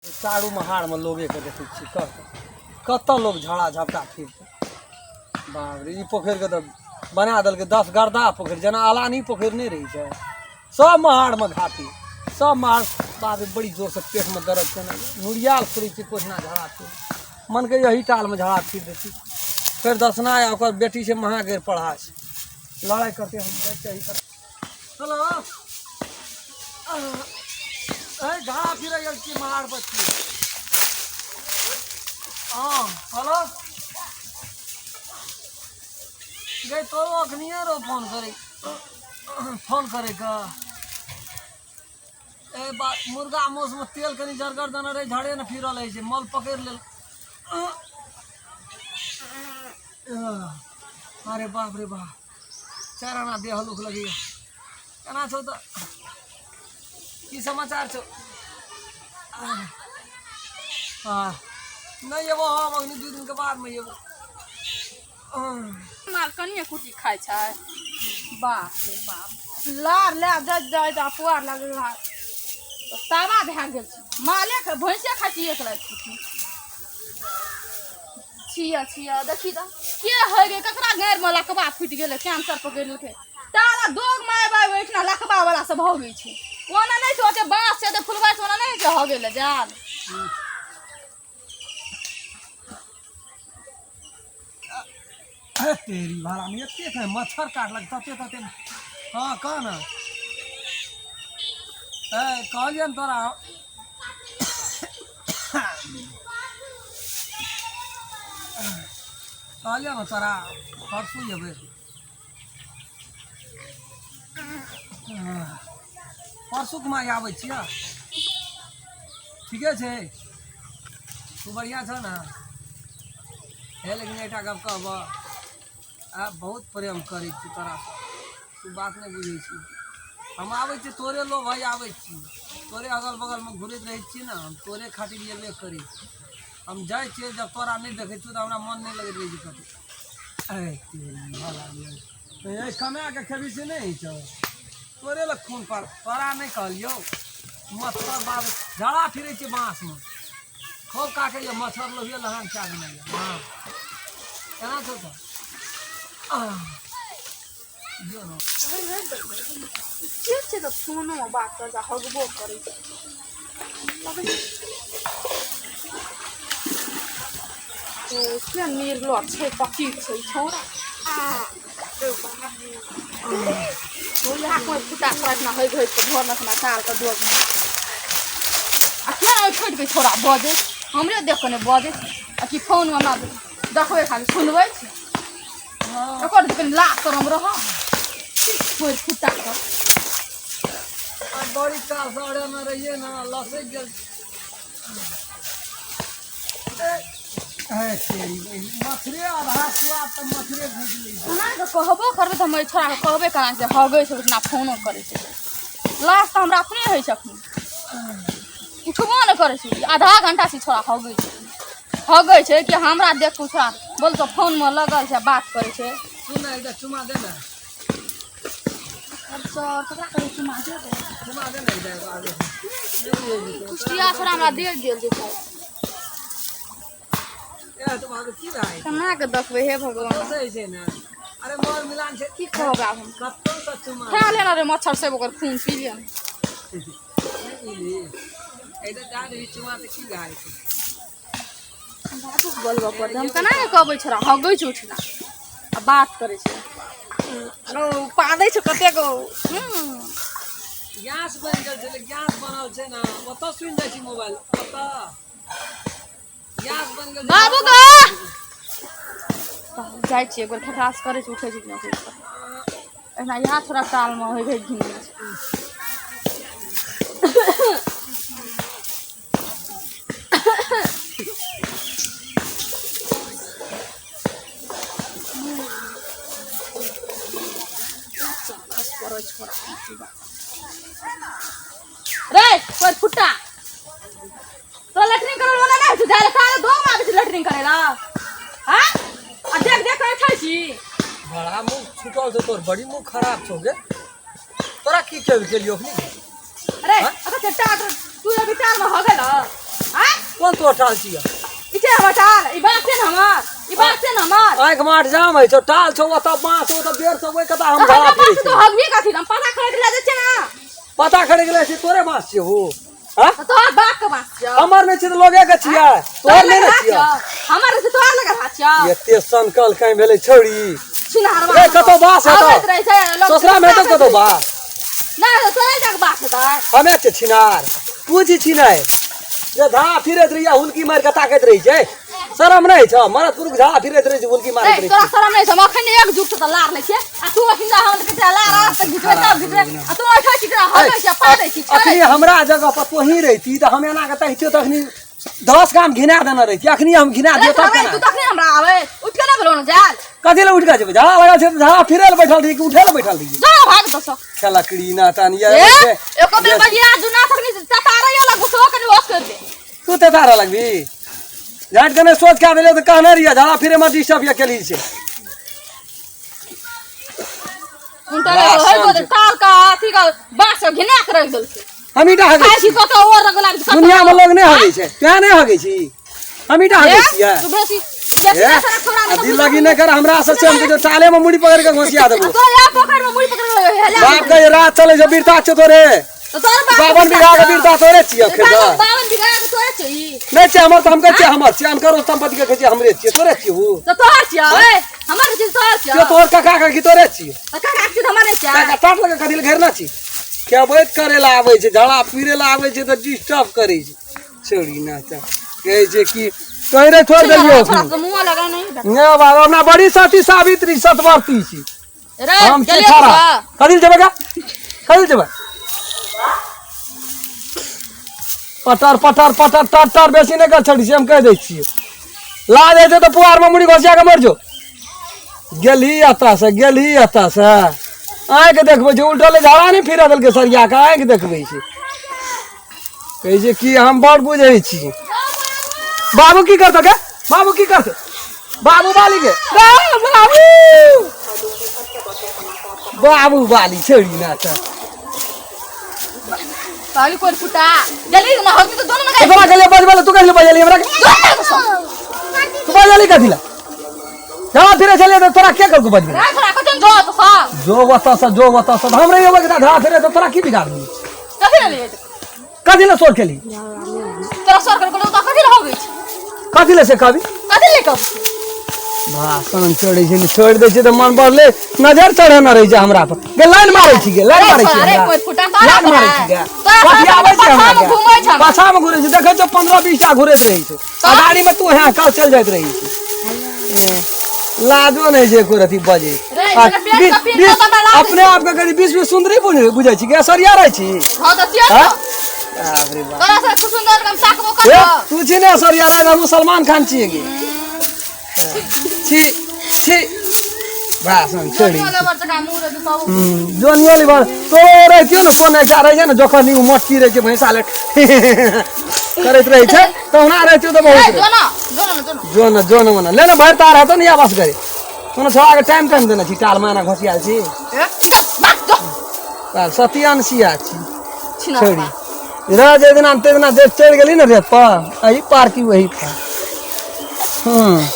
चारू महारमे लोगेके देखै छियै कह कतऽ लोग झड़ा झपटा फिरतै। बाप रे, ई पोखरिके तऽ बना देलकै 10 गर्दा पोखरि, जेना अलानी पोखरि नहि रहै छै, सब महारमे घाटी, सब महार। बाप रे, बड़ी जोरसँ पेटमे दर्द केने यऽ, नुरियाल फुरै छै कोठिना झड़ा फिर मनके यही टालमे झड़ा फिर दै छी। फेर दसना या ओकर बेटी छै महागैर पढ़ा छै, लड़ाइ करतै। हम जाइ छियै एहि तरफ। हेलो, ए घा फिरै गेल छी महार पर छी। हँ हेलो गे, तोरो अखनिए रो फोन करै, फोन करै के ए बा। मुर्गा मासुमे तेल कनि जरगर देने रहै, झड़े ने फिरल होइ छै, मल पकड़ि लेल। अरे बाप रे बाप, 4 आना देह हल्लुक लगैया। केना छौ तऽ, की समाचार छौ? नहि एबो हम अखनी, 2 दिनके बादमे एबो। माल कनिए कुटी खाइ छै। बाप रे बाप, लार लए जाइत जाइत आ पुआर लए तावा भए गेल छै। माले के भैंसे खाइ छी एक राति कुटी। छिया छिया, देखी तऽ के होइ गेल, ककरा गाड़िमे लकबा फुटि गेलै, कैंसर पकड़ि लेलकै। ताला दोग माय बाप ओहिठिना लकबा वाला सब भगै छै। ओना नहि छै, ओते बाँस छै, ओते फुलबारि छै, ओना नहि छै हगै लए जाल। अरे तेरी भाड़ा में एते छै मच्छर काटलक तते तते। हँ कह ने, ए कहलियै ने तोरा, कहलियै ने तोरा परसू एबै। परसूके माय आबै छियै। ठीके छै, तू बढ़िआँ छह ने? हे, लेकिन एकटा गप कहबह, आ बहुत प्रेम करै छी तोरासँ, तू बात नहि बुझै छी। हम आबै छी तोरे लोभ है, आबै छी तोरे अगल बगलमे घुरैत रहै छी ने, हम तोरे खातिर एबे करै छी। हम जाइ छियै, जब तोरा नहि देखै छियौ तऽ हमरा मन नहि लगैत रहै छै कतौ। कमा कऽ खेबही से नहि होइ छौ, तोरे लग खून पर तोरा नहि कहलियौ। मच्छर बाप झड़ा फिरै छै बाँसमे, खूब काटैए मच्छर, लोहिए लहान कए देने यऽ। हँ केना छौ तऽ जो ने। के छै तऽ फोनोमे बात करै छै, हगबो करै छै। के निर्लज छै, पकीर छै छौड़ा। इएह कोइ फुटा छोड़ा इतना होइ घोरि कऽ घर नखना ताल कऽ डोग। आ किया ओहि छोड़ि कऽ छौड़ा बजै, हमरे देख कऽ नहि बजै? आ कि फोनमे हमरा देखबै, खाली सुनबै छै? एकर कनि लाज शरम रह, कोइ फुटा कऽ। बड़ी काल से अड़ेने रहियै ने, लसकि गेल। मछरे आधा सुआद तऽ मछरे घुसि लै छै। ओना कऽ कहबो करबै तऽ हम एहि छोड़ाके कहबै केना से हगै छै उतना, फोनो करै छै? लाज तऽ हमरा अपने होइ छै, अखनी उठबो नहि करै छै। आधा घंटा से छोड़ा हगै छै, हगै छै कि हमरा देख कऽ छोड़ा बोल तऽ फोनमे लगल छै, बात करै छै। सुन ने, एकटा चुमा दे ने। अब सर ककरा कहै चुमा देबै? चुमा दे ने एकटा आगे। कुश्तिया छोड़ा हमरा देख गेल जे छै। ए तऽ बाबू की भए केना कऽ देखबै, हे भगवान? कतौ से छै ने, अरे मोर मिलान छै। की कहबै आब हम? कतौ से चुमा खा लेना रे मच्छर सब, ओकर खून पी लिअ। नहि मिली एहिटा जा रही चुमा तऽ की भए जेतै? बाबूके बोलबऽ पड़तै। हम केना कऽ कहबै? छोड़ा हगै छै उठिना आ बात करै छै, ओ पादै छै कतेक। गैस बनि गेल छै, गैस बनल छै ने, ओतऽ सुनि जाइ छी मोबाइल, ओतऽ गैस बनि गेल छै। बाबू गे, जाइ छियै एक बेर, खटास करै छै, उठै छै कि नहि उठै छै। एहिना इएह थोड़ा टालमे होइ घै घिन छै। रे कोई फुट्टा, तो लेटरिन करे वाला नहीं छै, जाय काल दो मारे छै लेटरिन करे ला। हां, आ देख देख के छै छी। बड़ा मुँह छुटल छौ तोर, बड़ी मुँह खराब छौ गे। तोरा की केल केलियो अखनी? अरे अगर चट्टा तू अभी टाल में हो गेल। हां, कोन तोहर टाल छियै? ई छै हमर टाल, ई बात छै ने हमर, ई बात छै ने हमर। आँखि माठ जाम होइ छौ, टाल छौ ओतऽ, बाँस ओतऽ, बेर छौ ओहि कता, हम तऽ झड़ा हमरा फिरै बात छी। तो हगबे कथी हम पता खरीद ले जाइ छै ने। पता खरीद ले छी, तोरे बाँस छियै हो? हाँ? तऽ तोहर बाप के बात छियौ। हमर नहि छै तऽ लोगे के छियै, तोहर नहि ने छियै। हमर छै, तोहर लगे हाथ छियौ। एते सनकल कहीं भेलै छौड़ी। छिनहरवा। रे, कतौ बाँस हेतौ? आबैत रहै छै लोक। ससुरामे हेतौ कतौ बाँस? नहि तऽ तोरे जाके बाँस हेतै। हमे छियै छिनार, तू छी छिनार जे धारा फिरैत रहियै, हुलकी मारि कऽ ताकैत रहै छै। शरम नहि छौ? मरद पुरुष झाड़ा फिरैत रहै छै, हुलकी मारैत ए रहै तोरा छै। शरम नहि छौ? हम अखन एक जुग से तऽ लार लै छियै आ तू अखन हम कहै छियै लार आर तऽ घिचबै तब घिचबै आ तू ऐठै छी तोरा हगै छी पादै छी छोड़ै। अखनी हमरा जगह पर तोही रहिती तऽ हम एना कऽ तहितियौ तऽ अखनी 10 गाम घिना देने रहिती। अखनी हम घिना दियौ तब तू केना? तखने हमरा आबै उठि के नहि भेलौ ने जायल। कथी लए उठि कऽ जेबै? झाड़ा लगल छै तऽ झाड़ा फिरै लए बैठल रहियै कि उठै लए बैठल रहियै? जा भाग दोसो। खेलकड़ी ना तन ये। ए एको बेर बजिया जुना तखनी ततारे लगू सो कनि होश कर दे। तू तेतारा लगबी झाट कने सोच के आबे तऽ कहने रहियै झाड़ा फिरे में डिस्टर्ब ये केली छै। उनटा होय को ताल का अथी का बांस घिना के रख देलकै। हम ईटा हगै खाइ छी छी। कतौ और रगला। दुनिया में लोग नहि हगै छै, तैं नहि हगै छी, हम ईटा हगै छियै। तू बेसी बेसी ए, सारा छोड़ा। आ दिल लगी नहि कर हमरा से, हम जो टाले में मुड़ी पकड़ के घोसिया देबो। तो या पकड़ में मुड़ी पकड़ के हेला। बाप के रात चले जो बीरता छौ तोरे। तो तोर बाप 52 बीघा के बीरता तोरे छियै खेत। 52 बीघा के तोरे छै ई? नहि छै हमर तऽ हम कहै छियै हमर छियै, अनकर संपत्ति के कहै छियै हमरे छियै, तोरे छियै उ। तो तोहर छियै, ओए हमर छै तोहर छियै? के तोहर काका के की तोरे छियै? तो काका के हमर नहि छियै। काका टाट लगे कथी लए घेरना छी? खेबैत करे ला आबै छै, झड़ा पीरे ला आबै छै तऽ डिस्टर्ब करै छै। छोड़ी ना तऽ कहै छै कि कहीं रे छोड़ देलियौ। छोड़ा तो मुंह लगा नहीं। ने बाबा, हमरा बड़ी सती सावित्री सतवर्ती छी। रे हम छी गेलियै खड़ा। तो। कथी लए जेबै गा? कथी लए जेबै? पटर पटर पटर टर टर बेसी नहि कर छड़ी से हम कहि दै छियै। ला जाइ छै तऽ पुआरमे मुड़ी घोसिया कऽ मरि जो। गेलही एतऽसँ, गेलही एतऽसँ, आँखि देखबै छै उल्टले, झाड़ा नहि फिरऽ देलकै सरिया कऽ। आँखि देखबै छै, कहै छै कि हम बड़ बुझै छी। बाबू की करतौ गे? बाबू की करतौ? बाबू बाली गे, बाबू बाबू बाली छेड़ी ना तऽ। पागल कोई फुटा जल्दी ना हगबी तो दोनों में। तोरा गेलियै बजबै लए, तू कथी लए बजली हमरा? तू बजली कथी लए? जहाँ फिरे छलियै तऽ तोरा के कहलकौ बजबै? रे छोड़ा कतन जो तो सा। जो ओतऽ से, जो ओतऽ से, हम रहियै ओहि धरा फिरे तऽ तोरा की बिगाड़ली? कथी ले? कथी लए शोर केली? तोरा सर कर तो कथी ले होगई? कथी लए से कहबी? कथी ले कब? भाषण चढ़ै छै ने, छोड़ि दै छै तऽ मन बढ़ले, नजर चढ़े न रहै छै हमरा पर गे। लाइन मारै छी गे, लाइन मारै छी अरे हमरा। कोई फुटा तोरा लाइन मारै छी गे, तोरा कथी आबै छै हमरा पाछामे गे? घुमै छै। पाछामे घुरै छै, देखै छौ 15 20 टा घुरैत रहै छै आ गाड़ीमे तू हेँ कल चलि जाइत रहै छी। लाजो नहि छै एको रति बजै। रे, आ जेना पेट के पीन बीस तऽ हमरा लाज। अपने आपके करी 20 20 सुन्दरी बुझै छी गे, सरिया रहै छी। हां तऽ छियै। हाँ? तऽ बाप रे बाप, तोरा से सुन्दर कम ताकबो ए, कर। तू छी ने सरिया रहै, हम सलमान खान छियै गे। छी छी भाषण छोड़ी। जोनियो लिबर तो रहितियो ने, कोन एकटा रहै छै ने, जखन ई मोटकी रहै छै, भैंसा ले करैत रहै छै, तहुना रहितियो तऽ बहुत रहै। जो न जो न मना ले ने, भरि तार हेतौ ने, या बस गरे कोनो छोड़ाके टाइम टाइम देने छी, टाल माना घोसियाल छी। सतियान सिया छी छोड़ी रह। जे दिना ते दिना जे चढ़ि गेली ने रेत पर, एहि पार की वही पार। हूँ।